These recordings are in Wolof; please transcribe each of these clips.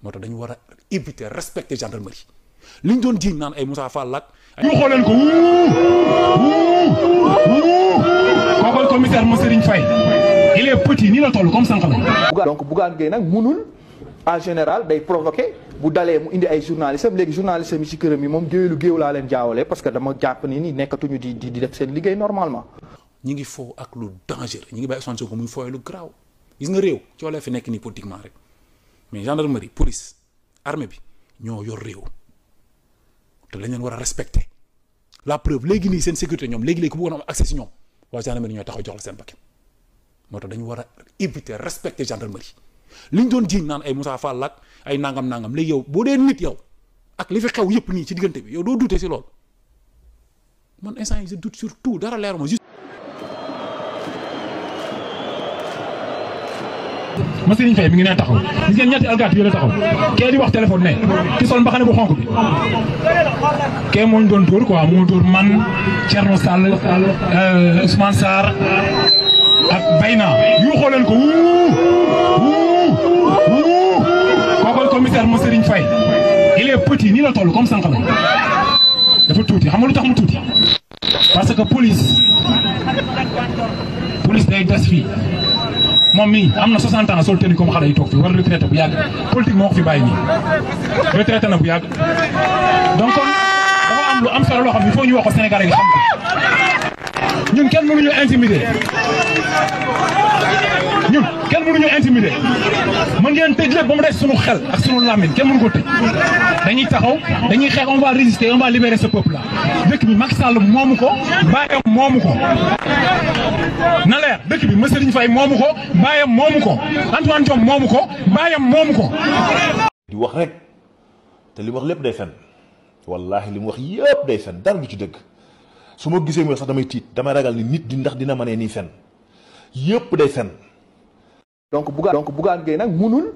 moo tax dañu war a éviter respecter gendarmerie liñ doon jiiñ naan ay Moussa Fall ak ñu xooleen ko kookoy commissaire mo Serigne Faye il est petit nii la toll comme sànq la. donc Bougane Gueye nag munul en général day provoqué bu dalee mu indi ay journalistes am léegi journalistes yi ci këram yi moom géew laa leen jaawale parce que dama jàpp ni nekkatuñu di def seen liggéey normalement. ñi ngi foo ak lu dangereux ñi ngi bàyyi Ousmane Sonko muy fooy lu garaaw gis nga réew coolee fi nekk nii politiquement rek mais gendarmerie police armée bi ñoo yor réew te lañ leen war a respecter la preuve léegi nii seen sécurité ñoom léegi ku bëggoon am accès si ñoom waa gendarmerie ñooy taxaw jox la seen paquet moo tax dañu war a éviter respecter gendarmerie liñ doon jiiñ naan ay Moussa Fall ak ay nangam léegi yow boo dee nit yow ak li fi xew yëpp nii ci diggante bi yow doo douter si loolu man instant yi je doute sur tout dara leeruma juste. ma Serigne Faye mi ngi nee taxaw gis ngeen ñetti alkaati yooyu la taxaw kee di wax téléphone ne ki sol mbaxane bu xonk bi kee moo ñu doon dóor quoi moo dóor man Thierno Sall Ousmane Sarr ak Bayna yu xooleen ko kookoy commissaire mo Serigne Faye il est petit nii la toll comme sànq la dafa tuuti xam nga lu tax mu tuuti parce que police day des fii moom mii am na 60 ans sol tenue comme xale yi toog fi war retraité bu yàgg politique moo ko fi bàyyi nii retraité na bu yàgg donc kon dafa am lu am solo loo xam ne il faut ñu wax ko Sénégalais yi xam ko ñun kenn mënuñu intimider mën ngeen tëj lépp ba mu des sunu xel ak sunu làmmiñ kenn mënu ko tëj dañuy taxaw dañuy xeex on va résister on va libérer ce peuple là dëkk bi Macky Sall moomu ko bàyyam moomu ko na leer dëkk bi Serigne Faye moomu ko bàyyam moomu ko Antoine Diome moomu ko bàyyam moomu ko. di wax rek te li wax lépp day fen wallaahi li mu wax yëpp day fen dara du ci dëgg su ma gisee mooy sax damay tiit damay ragal ni nit di ndax dina mënee nii fen yëpp day fen. donc Bougane Gueye nag munul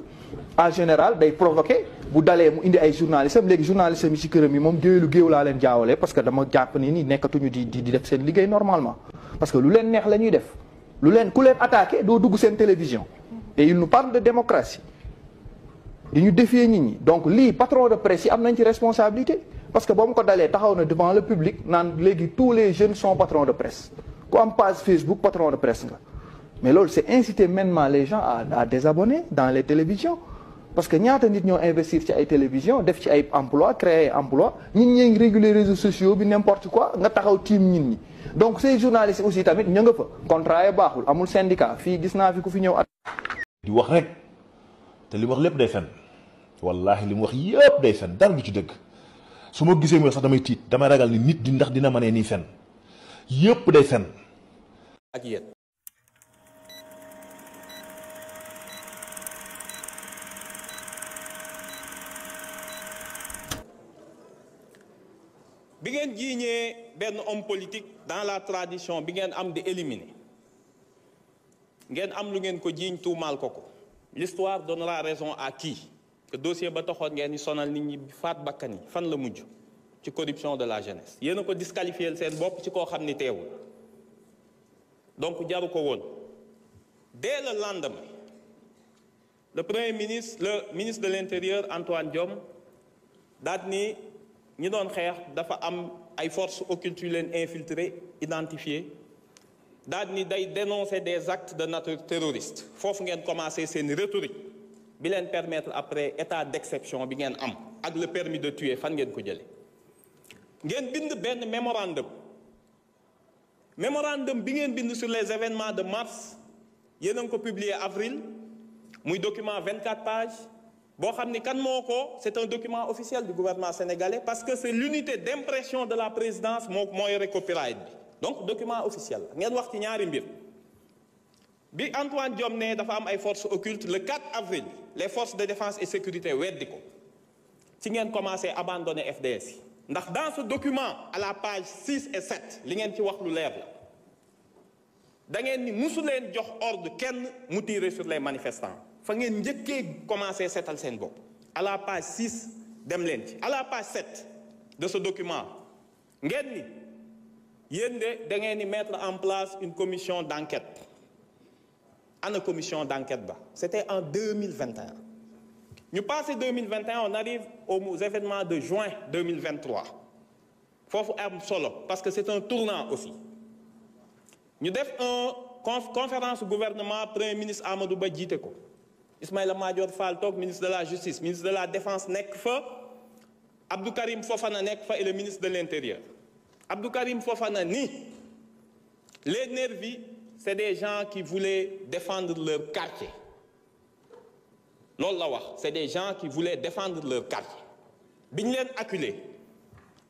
en général day provoqué bu dalee mu indi ay journalistes am léegi journalistes yi ci këram yi moom géew laa leen jaawale parce que dama jàpp ni nekkatuñu di def seen liggéey normalement parce que lu leen neex la ñuy def ku leen attaqué doo dugg seen télévision et il nous parle de démocratie di ñu défier nit ñi donc lii patron de presse yi am nañ ci responsabilité parce que boo mu ko dalee taxaw na devant le public naan léegi tous les jeunes sont patrons de presse ku am page Facebook patron de presse nga. mais loolu c'est inciter maintenant les gens à désabonner dans les télévisions parce que ñaata nit ñoo investir ci ay télévision def ci ay emploi créer emploi nit ñi ngi réguler réseaux sociaux bi n'importe quoi nga taxaw tiim nit ñi donc ces journalistes aussi tamit ña nga fa contrat yi baaxul amul syndicat fii gis naa fi ku fi ñëw at di wax rek te li wax lépp day fen wallaahi li mu wax yëpp day fen dara du ci dëgg su ma gisee mooy sax damay tiit damay ragal ni nit di ndax dina mënee nii fen yëpp day fen ak yéen bi ngeen jiiñee benn homme politique dans la tradition bi ngeen am di éliminer ngeen am lu ngeen ko jiiñ tuumaal ko l'histoire donnera raison à qui que dossier ba taxoon ngeen di sonal nit ñi faat bakkan yi fan la mujj ci corruption de la jeunesse yéen a ko disqualifier seen bopp ci koo xam ni teewul donc jaru ko woon dès le lendemain le ministre de l'intérieur Antoine Diome daal ni ñi doon xeex dafa am ay forces occultes yu leen infiltré identifié daal ni day dénoncer des actes de nature terroriste foofu ngeen commencé seen rhétorique bi leen permettre après état d'exception bi ngeen am ak le permis de tuer fan ngeen ko jële ngeen bind benn mémorandum bi ngeen bind sur les événements de mars yéen a ngi ko publié avril muy document 24 pages boo xam ni kan moo ko c'est un document officiel du gouvernement sénégalais parce que c'est l'unité d'impression de la présidence moo yore copyright bi donc document officiel ngeen wax ci ñaari mbir bi Antoine Diome ne dafa am ay forces occultes le 4 avril les forces de défense et sécurité weddi ko ci ngeen commencé abandonner FDS yi ndax dans ce document à la page 6 et 7 li ngeen ci wax lu leer la da ngeen ni musu leen jox ordre kenn mu tirer sur les manifestants fa ngeen njëkkee commencé seetal seen bopp à la page 6 dem leen ci à la page 7 de ce document ngeen ni yéen de da ngeen ni mettre en place une commission d'enquête ana commission d'enquête ba c'était en 2021 ñu passé 2021 on arrive aux événements de juin 2023 foofu am solo parce que c'est un tournant aussi ñu def conférence gouvernement premier ministre Amadou Ba jiite ko Ismaïla Madior Fall toog ministre de la justice ministre de la défense nekk fa Abdou Karim Fofana nekk fa et le ministre de l'intérieur Abdou Karim Fofana ni les nervis c'est des gens qui voulaient défendre leur quartier loolu la wax c'est des gens qui voulaient défendre leur quartier bi ñu leen acculé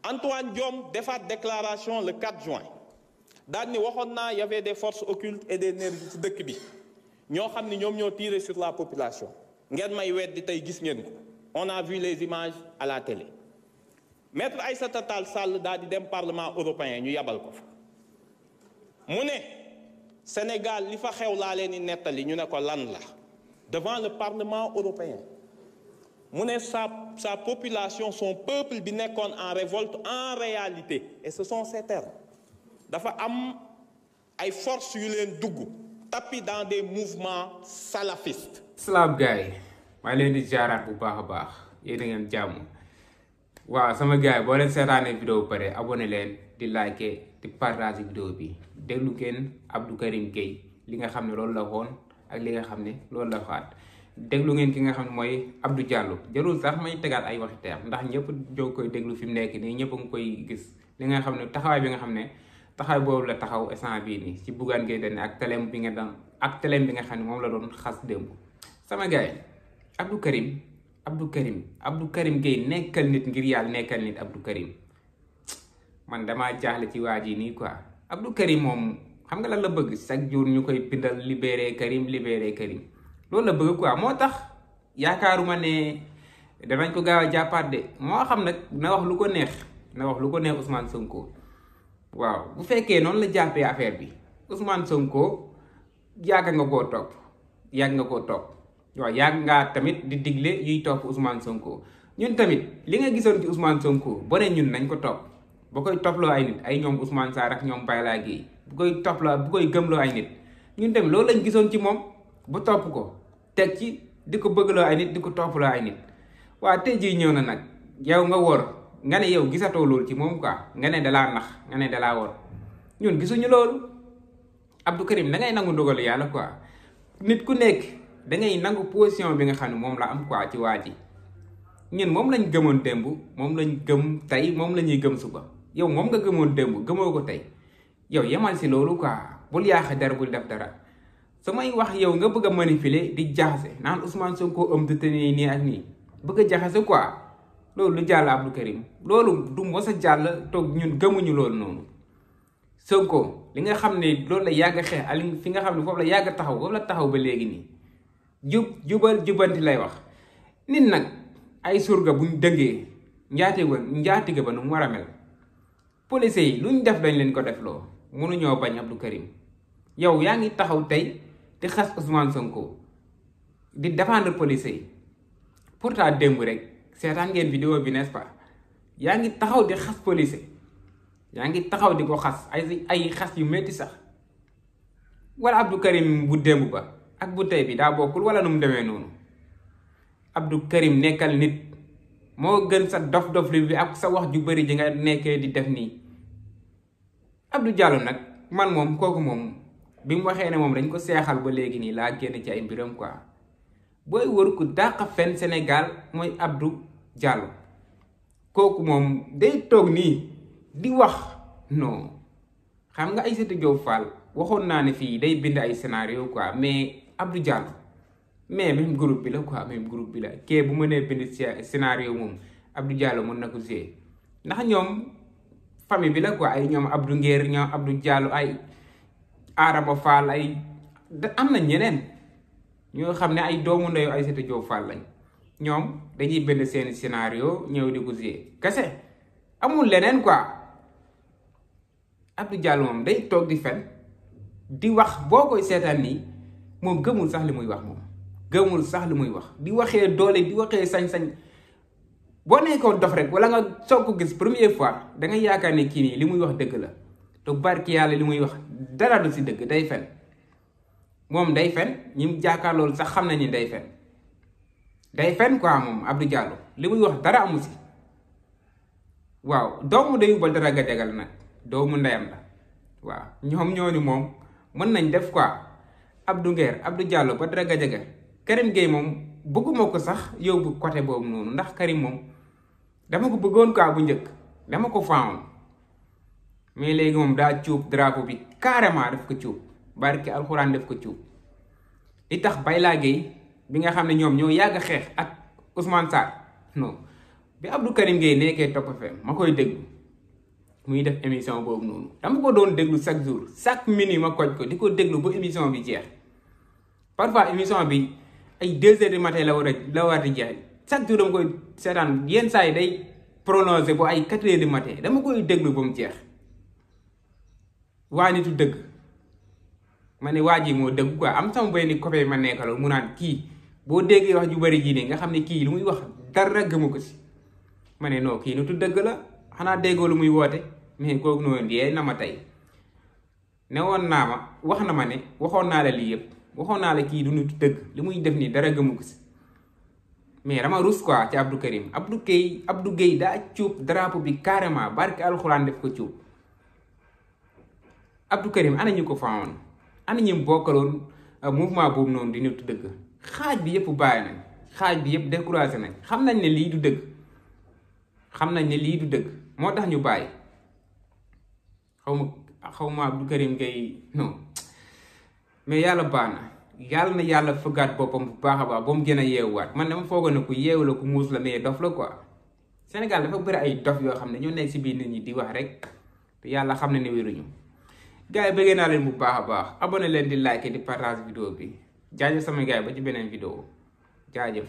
Antoine Diome defaat déclaration le 4 juin daal ni waxoon naa y avait des forces occultes et des nervis ci dëkk bi ñoo xam ni ñoom ñoo tiré sur la population ngeen may weddi tey gis ngeen ko on a vu les images à la télé maître Aïssata Tall Sall daal di dem parlement européen ñu yabal ko fa mu ne Sénégal li fa xew laa leen di nettali ñu ne ko lan la devant le parlement européen mu ne sa population son peuple bi nekkoon en révolte en réalité et ce sont ces termes dafa am ay forces yu leen dugg tapis dans des mouvements salafistes. salaam gars yi maa leen di jaaraat bu baax a baax yéen a ngeen jàmm waaw sama gars yi boo leen seetaanee vidéo ba pare abonné leen di liker di partager vidéo bi déglu ngeen Abdou Karim Gueye li nga xam ne loolu la woon ak li nga xam ne loolu la faat déglu ngeen ki nga xam ne mooy Abdou Diallo jarul sax may tegaat ay waxi teer ndax ñëpp joo koy déglu fi mu nekk nii ñëpp a ngi koy gis li nga xam ne taxawaay bi nga xam ne taxawaay boobu la taxaw instant bii nii ci Bougane Gueye Dany ak teleem bi nga doon ak teleem bi nga xam ne moom la doon xas démb sama gars yi Abdou Karim Gueye nekkal nit ngir yàlla nekkal nit Abdou Karim man damaa jaaxle ci waa ji nii quoi Abdou Karim moom xam nga lan la bëgg chaque jour ñu koy bindal libéré Karim loolu la bëgg quoi moo tax yaakaaruma ne danañ ko gaaw a jàppaat de moo xam nag na wax lu ko neex Ousmane Sonko waaw bu fekkee noonu la jàppee affaire bi Ousmane Sonko yàgg nga koo topp waaw yàgg ngaa tamit di digle yuy topp Ousmane Sonko ñun tamit li nga gisoon ci Ousmane Sonko ba ne ñun nañ ko topp ba koy topploo ay nit ay ñoom Ousmane Sarr ak ñoom Bayla Gueye bu koy gëmloo ay nit ñun tamit loolu lañ gisoon ci moom bu topp ko teg ci di ko bëggloo ay nit di ko topploo ay nit waaw tey jii ñëw na nag yow nga wor nga ne yow gisatoo loolu ci moom quoi nga ne dalaa nax nga ne dalaa wor ñun gisuñu loolu Abdou Karim da ngay nangu ndogalu yàlla quoi nit ku nekk da ngay nangu position bi nga xam ne moom la am quoi ci waa ji ñun moom lañ gëmoon démb moom lañ gëm tey moom la ñuy gëm suba yow moom nga gëmoon démb gëmoo ko tey yow yemal si loolu quoi bul yaax dara bul def dara su may wax yow nga bëgg a manipuler di jaxase naan Ousmane Sonko am te nii ak nii bëgg a jaxase quoi loolu lu jàll Abdou Karim loolu du mos a jàll toog ñun gëmuñu loolu noonu Sonko li nga xam ne loolu la yàgg xeex ali fi nga xam ne foofu la yàgg taxaw foofu la taxaw ba léegi nii jubanti lay wax nit nag ay surga buñ dëngee njaatige ba nu mu war a mel police yi luñ def dañ leen ko def loo mënuñoo bañ Abdou Karim yow yaa ngi taxaw tey di xas Ousmane Sonko di défendre police yi pourtant démb rek seetaan ngeen vidéo bi n'est-ce pas yaa ngi taxaw di xas police yaa ngi taxaw di ko xas ay xas yu metti sax wala Abdou Karim bu démb ba ak bu tey bi daa bokkul wala nu mu demee noonu Abdou Karim nekkal nit moo gën sa dof li bi ak sa wax ju bari ji nga nekkee di def nii Abdou Diallo nag man moom kooku moom bi mu waxee ne moom dañ ko seexal ba léegi nii laa génn ci ay mbiram quoi booy wër ku dàq fen Sénégal mooy Abdou Diallo kooku moom day toog nii di wax non xam nga Aïssata Diop Fall waxoon naa ne fii day bind ay scénario quoi mais Abdou Diallo mais même groupe bi la quoi kee bu mënee bind scénario moom Abdou Diallo mën na ko jouer ndax ñoom famille bi la quoi ay ñoom Abdou Nguer ñoom Abdou Diallo ay Adama Fall ay am na ñeneen ñoo xam ne ay doomu ndeyu Aïssata Diop Fall lañ ñoom dañuy bind seen scénario ñëw di ko jouer kese amul leneen quoi Abdou Diallo moom day toog di fen di wax boo koy seetaan nii moom gëmul sax li muy wax di waxee doole di waxee sañ-sañ boo nekkoon dof rek wala nga soog ko gis première fois da nga yaakaar ne kii nii li muy wax dëgg la te barki yàlla li muy wax dara du si dëgg day fen moom day fen ñi mu jàkkaar loolu sax xam na ni day fen day fen quoi moom Abdou Diallo li muy wax dara amu si waaw doomu day yóbbal dara ga jagal nag doomu ndeyam la waaw ñoom ñooñu moom mën nañ def quoi Abdou Diallo ba dara ga jagal Karim Gueye moom bëgguma ko sax yóbbu côté boobu noonu ndax Karim moom dama ko bëggoon quoi bu njëkk dama ko faawoon mais léegi moom daa cuub drapeau bi carrément daf ko cuub barki alxuraan daf ko cuub li tax Bayla Gueye bi nga xam ne ñoom ñoo yàgg xeex ak Ousmane Sarr non bi Abdou Karim Gueye nekkee Top FM ma koy déglu muy def émission boobu noonu dama ko doon déglu chaque jour chaque minute ma koj ko di ko déglu ba émission bi jeex parfois émission bi ay 2 heures du matin la war di jeex chaque jour dama koy seetaan yenn saa yi day prolongé ba ay 4 heures du matin dama koy déglu ba mu jeex waa nitu dëgg ma ne waa ji moo dëgg quoi am sama benn copain ma nekkaloon mu naan kii boo déggee wax ju bari ji ne nga xam ne kii lu muy wax dara gëmu ko si ma ne non kii nitu dëgg la xanaa déggoo lu muy woote mais kooku noonu yee na ma tey ne woon naa ma wax na ma ne waxoon naa la lii yëpp waxoon naa la kii du nitu dëgg li muy def nii dara gëmu ko si mais dama rus quoi ci Abdou Karim Abdou Gueye daa cuub drapeau bi carrément barke alxuraan def ko cuub Abdou Karim ana ñu ko faawoon ana ñu bokkaloon mouvement boobu noonu di nitu dëgg xaaj bi yëpp bàyyi nañ xaaj bi yëpp découragé nañ xam nañ ne lii du dëgg moo tax ñu bàyyi xaw ma Abdou Karim Gueye non mais yàlla baax na yàlla fëggaat boppam bu baax a baax ba mu gën a yeewuwaat man dama foogoon ne ku yeewu la ku muus la mais dof la quoi Sénégal dafa bëri ay dof yoo xam ne ñoo nekk si biir nit ñi di wax rek te yàlla xam ne ne wéruñu gars yi bëggee naa leen bu baax a baax abonné leen di like di partage vidéo bi jaajëf sama gars yi ba ci beneen vidéo jaajëf